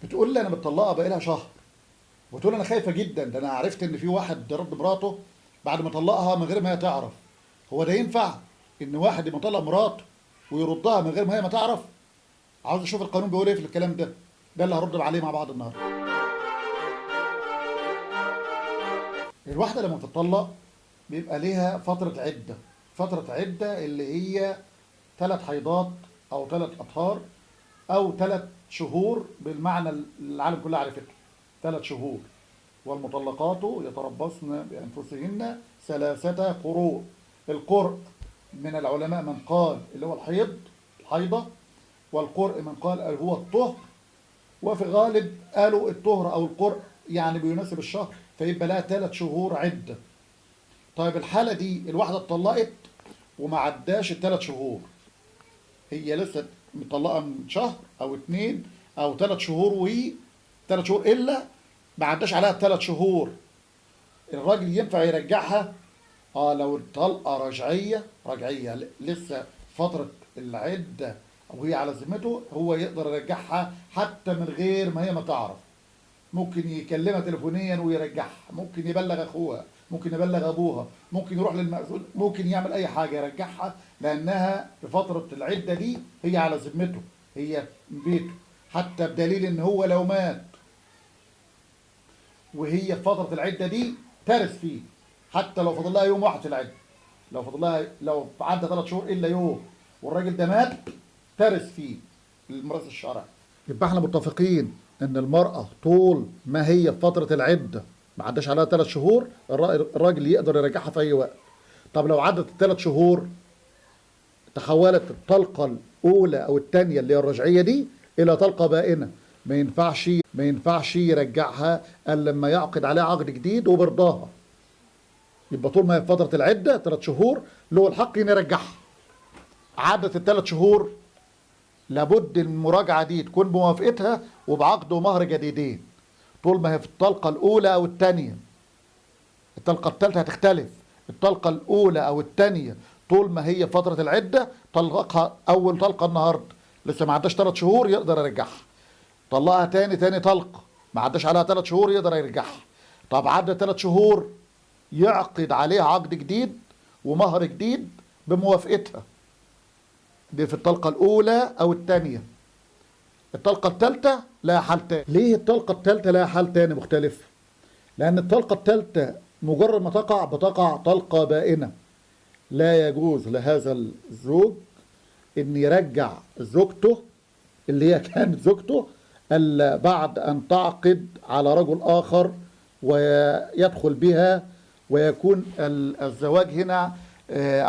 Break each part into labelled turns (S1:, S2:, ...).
S1: بتقول لي انا متطلقه بقالها شهر، وتقول انا خايفة جدا، ده انا عرفت ان في واحد رد مراته بعد ما طلقها من غير ما هي تعرف. هو ده ينفع ان واحد يبقى مطلق مراته ويردها من غير ما هي ما تعرف؟ عاوز اشوف القانون بيقول ايه في الكلام ده. ده اللي هرد عليه مع بعض النهارده. الواحدة لما بتطلق بيبقى ليها فترة عده، فترة عده اللي هي 3 حيضات او 3 اطهار او 3 شهور، بالمعنى اللي العالم كله عرفته 3 شهور. والمطلقات يتربصن بانفسهن 3 قروء. القرء من العلماء من قال اللي هو الحيض، الحيضة، والقرء من قال هو الطهر، وفي غالب قالوا الطهر او القرء يعني بيناسب الشهر، فيبقى لها 3 شهور عده. طيب الحالة دي الواحدة اتطلقت وما عداش ال3 شهور، هي لسه مطلقه من شهر او 2 او 3 شهور، وهي 3 شهور الا ما عداش عليها 3 شهور، الراجل ينفع يرجعها؟ لو الطلقة رجعية، رجعية لسه فترة العدة وهي على ذمته، هو يقدر يرجعها حتى من غير ما هي ما تعرف. ممكن يكلمها تليفونيا ويرجعها، ممكن يبلغ اخوها، ممكن يبلغ ابوها، ممكن يروح للمأذون، ممكن يعمل اي حاجة يرجعها، لانها في فترة العدة دي هي على ذمته، هي في بيته، حتى بدليل ان هو لو مات وهي في فترة العدة دي ترث فيه، حتى لو فاضل لها يوم واحد في العدة، لو فاضل لها، لو عدى 3 شهور الا يوم والراجل ده مات ترث فيه الميراث الشرعي. يبقى احنا متفقين ان المرأة طول ما هي في فترة العدة ما عداش عليها 3 شهور الراجل يقدر يرجعها في اي وقت. طب لو عدت 3 شهور تحولت الطلقة الأولى أو الثانية اللي هي الرجعية دي إلى طلقة بائنة، ما ينفعش يرجعها إلا لما يعقد عليها عقد جديد وبرضاها. يبقى طول ما هي في فترة العدة 3 شهور له الحق إن يرجعها. عدت 3 شهور لابد المراجعة دي تكون بموافقتها وبعقد ومهر جديدين. طول ما هي في الطلقة الأولى أو الثانية، الطلقة الثالثة هتختلف. الطلقة الأولى أو الثانية طول ما هي في فترة العدة، طلقها أول طلقة النهاردة لسه ما عداش 3 شهور يقدر يرجعها. طلقها تاني طلقة ما عداش عليها 3 شهور يقدر يرجعها. طب عدى 3 شهور يعقد عليها عقد جديد ومهر جديد بموافقتها. دي في الطلقة الأولى أو الثانية. الطلقة الثالثة لها حال تاني. ليه الطلقة الثالثة لها حال تاني مختلف؟ لأن الطلقة الثالثة مجرد ما تقع بتقع طلقة بائنة، لا يجوز لهذا الزوج إن يرجع زوجته اللي هي كانت زوجته إلا بعد أن تعقد على رجل آخر ويدخل بها، ويكون الزواج هنا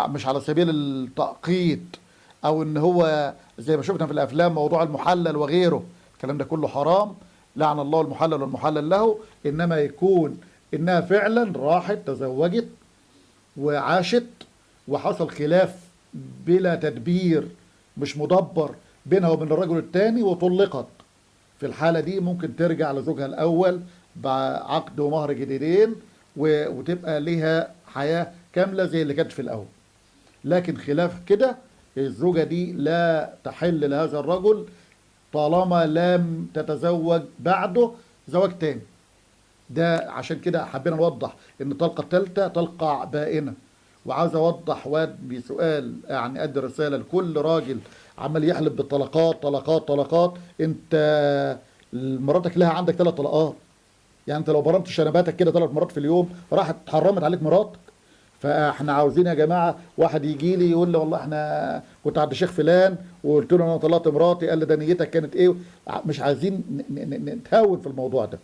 S1: مش على سبيل التأقيت أو إن هو زي ما شفنا في الأفلام موضوع المحلل وغيره، الكلام ده كله حرام، لعن الله المحلل والمحلل له. إنما يكون إنها فعلا راحت تزوجت وعاشت وحصل خلاف بلا تدبير مش مدبر بينها وبين الرجل الثاني وطلقت، في الحالة دي ممكن ترجع لزوجها الأول بعقد ومهر جديدين وتبقى لها حياة كاملة زي اللي كانت في الأول. لكن خلاف كده الزوجة دي لا تحل لهذا الرجل طالما لم تتزوج بعده زواج تاني. ده عشان كده حبينا نوضح ان الطلقة الثالثة طلقة بائنة. وعاوز اوضح وادي سؤال، يعني ادي رسالة لكل راجل عمال يحلف بالطلقات طلقات طلقات، انت مراتك لها عندك 3 طلقات، يعني انت لو برمت شنباتك كده 3 مرات في اليوم راحت اتحرمت عليك مراتك. فاحنا عاوزين يا جماعة واحد يجي لي يقول لي والله احنا كنت عند شيخ فلان وقلت له انا طلقت مراتي، قال لي ده نيتك كانت ايه. مش عايزين نتهاون في الموضوع ده،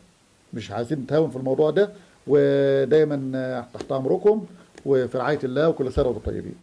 S1: مش عايزين نتهاون في الموضوع ده. ودايما تحت امركم وفي رعاية الله، وكل سنة وانتم طيبين.